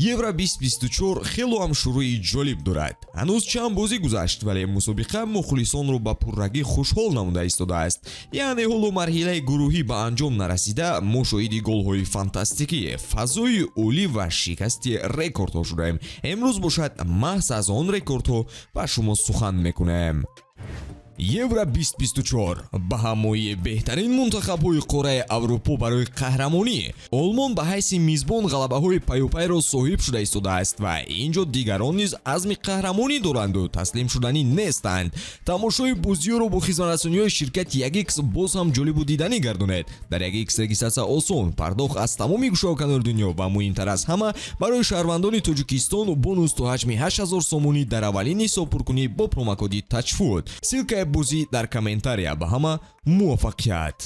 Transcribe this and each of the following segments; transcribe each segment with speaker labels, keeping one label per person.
Speaker 1: Евро 2024 хело ҳам шурӯи ҷолиб дорад. Ҳанӯз чанд бозӣ гузашт, вале мусобиқа мухлисонро ба пуррагӣ хушҳол намуда истодааст. Яъне ҳоло марҳилаи гурӯҳӣ ба анҷом нарасида, мо шоҳиди голҳои фантастикӣ, фазои олӣ ва шикасти рекордҳо шудаем. Имрӯз бошад, маҳз аз он рекордҳо ба шумо сухан мекунем. Евро 2024 ба ҳамоии беҳтарин мунтахабҳои қораи Аврупо барои қаҳрамонӣ. Олмон ба ҳайси мизбон ғалабаҳои паюпайро соҳиб шуда истодааст ва ин ҷо дигарон низ азми қаҳрамонӣ доранду таслимшуданӣ нестанд. Тамошои бозиёро бо хизматрасониҳои ширкати 1X боз ҳам ҷолибу диданӣ гардонед. Дар 1X регистратсия осон, пардохт аз тамоми гӯшаву канори дунё ва, муҳимтар аз ҳама, барои шаҳрвандони Тоҷикистон бонус то ҳаҷми 8000 сомонӣ дар аввалин ҳисобпуркунӣ бо промокоди ТАЧФУТ. Ссылкаи бозӣ дар комментария. Ба ҳама муваффақият!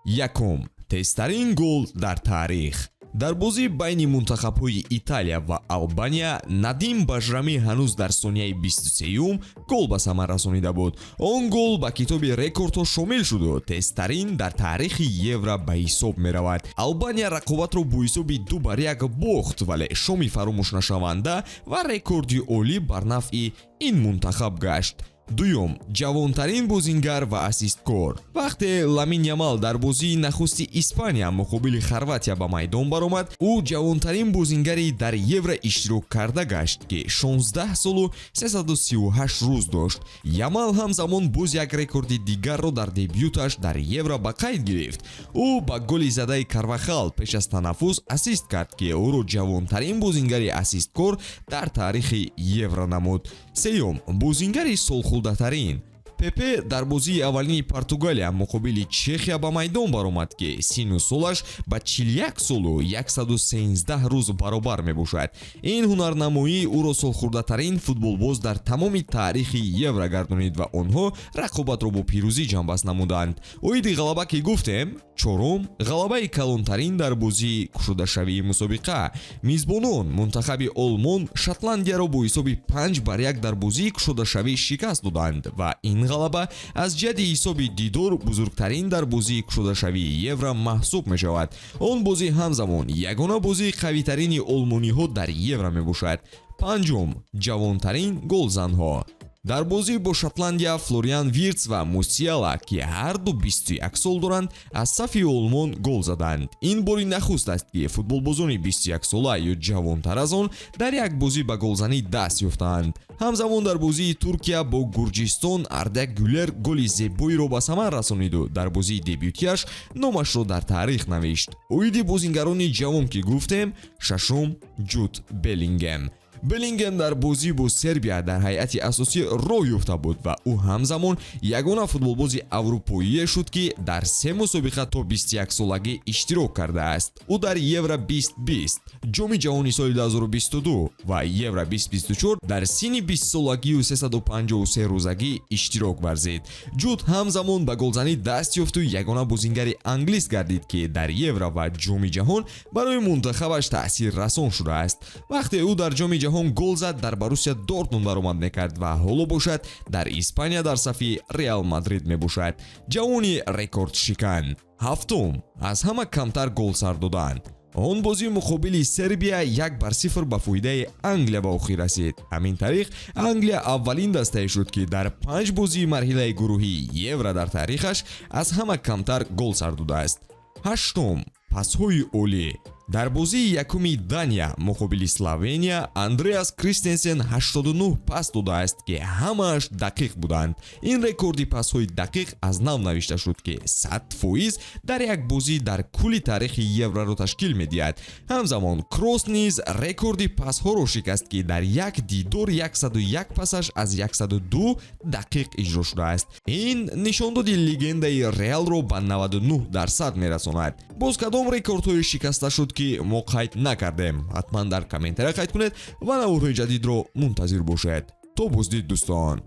Speaker 1: Якум: тезтарин гол дар таърих. Дар бозӣ байни мунтахабҳои Италия ва Албания Надим Бажрами ҳанӯз дар сонияи 23-юм гол ба самар расонида буд. Он гол ба китоби рекордҳо шомил шуду тезтарин дар таърихи Евро ба ҳисоб меравад. Албания рақобатро бо ҳисоби 2-1 бохт, вале шоми фаромӯшнашаванда ва рекорди олӣ бар нафъи ин мунтахаб гашт. Дуюм: ҷавонтарин бозингар ва ассисткор. Вақте Ламин Ямал дар бозии нахусти Испания муқобили Хорватия ба майдон баромад, ӯ ҷавонтарин бозингари дар Евро иштирок карда гашт, ки 16 солу 338 рӯз дошт. Ямал ҳамзамон боз як рекорди дигарро дар дебюташ дар Евро ба қайд гирифт. Ӯ ба голи задаи Карвахал пеш аз танаффус ассист кард, ки ӯро ҷавонтарин бозингари ассисткор дар таърихи Евро намуд. Сеюм: бозингари солхӯрдатарин. Пепе дар бозии аввалини Португалия муқобили Чехия ба майдон баромад, ки сину солаш ба 41 солу 113 рӯз баробар мебошад. Ин ҳунарнамоӣ ӯро солхӯрдатарин футболбоз дар тамоми таърихи Евро гардонид ва онҳо рақобатро бо пирӯзӣ ҷамъбаст намуданд. Оиди ғалаба ки гуфтем, чорум: ғалабаи калонтарин дар бозии кушодашавии мусобиқа. Мизбонон, мунтахаби Олмон, Шотландияро бо ҳисоби 5-1 дар бозии кушодашавӣ шикаст доданд ва ин ғалаба аз ҷиҳати ҳисоби дидор бузургтарин дар бозии кушодашавии Евро маҳсуб мешавад. Он бозӣ ҳамзамон ягона бозии қавитарини олмониҳо дар Евро мебошад. Панҷум: ҷавонтарин голзанҳо. Дар бозӣ бо Шотландия Флориан Виртс ва Мусиала, ки ҳарду 21 сол доранд, аз сафи Олмон гол заданд. Ин бори нахуст аст, ки футболбозони 21 сола ё ҷавонтар аз он дар як бозӣ ба голзанӣ даст ёфтаанд. Ҳамзамон дар бозии Туркия бо Гурҷистон Арда Гюлер голи зебоиро ба самар расониду дар бозии дебютиаш номашро дар таърих навишт. Оиди бозингарони ҷавон ки гуфтем, шашум: Ҷуд Беллингем. Беллингем дар бозӣ бо Сербия дар ҳайати асосӣ роҳ ёфта буд ва ӯ ҳамзамон ягона футболбози аврупоие шуд, ки дар се мусобиқа то 21-солагӣ иштирок кардааст. Ӯ дар Евро 2020, Ҷоми ҷаҳони соли 2022 ва Евро 2024 дар синни 20-солагию 353 рӯзагӣ иштирок варзид. Ҷуд ҳамзамон ба голзанӣ даст ёфту ягона бозингари англис гардид, ки дар Евро ва Ҷоми ҷаҳон барои мунтахабаш таъсиррасон шудааст. Вақте ӯ дар Ҷоми ҷаҳон гол зад, дар Боруссия Дортмунд баромад мекард ва ҳоло бошад, дар Испания дар сафи Реал Мадрид мебошад. Ҷавони рекордшикан. Ҳафтум: аз ҳама камтар гол сар додан. Он бозӣ муқобили Сербия 1-0 ба фоидаи Англия ба охир расид. Ҳамин тариқ, Англия аввалин дастае шуд, ки дар панҷ бозии марҳилаи гурӯҳии Евро дар таърихаш аз ҳама камтар гол сар додааст. Ҳаштум: пасҳои олӣ. Дар бозии якуми Дания муқобили Словения Андреас Кристенсен 89 пас додааст, ки ҳамааш дақиқ буданд. Ин рекорди пасҳои дақиқ аз нав навишта шуд, ки 100% дар як бозӣ дар кулли таърихи Евроро ташкил медиҳад. Ҳамзамон Кросс низ рекорди пасҳоро шикаст, ки дар як дидор 101 пасаш аз 102 дақиқ иҷро шудааст. Ин нишондоди легендаи Реалро ба 99% мерасонад. Боз кадом рекордҳое шикаста шуд, ки мо қайд накардем, ҳатман дар комментария қайд кунед ва наворҳои ҷадидро мунтазир бошед. То боздид, дӯстон.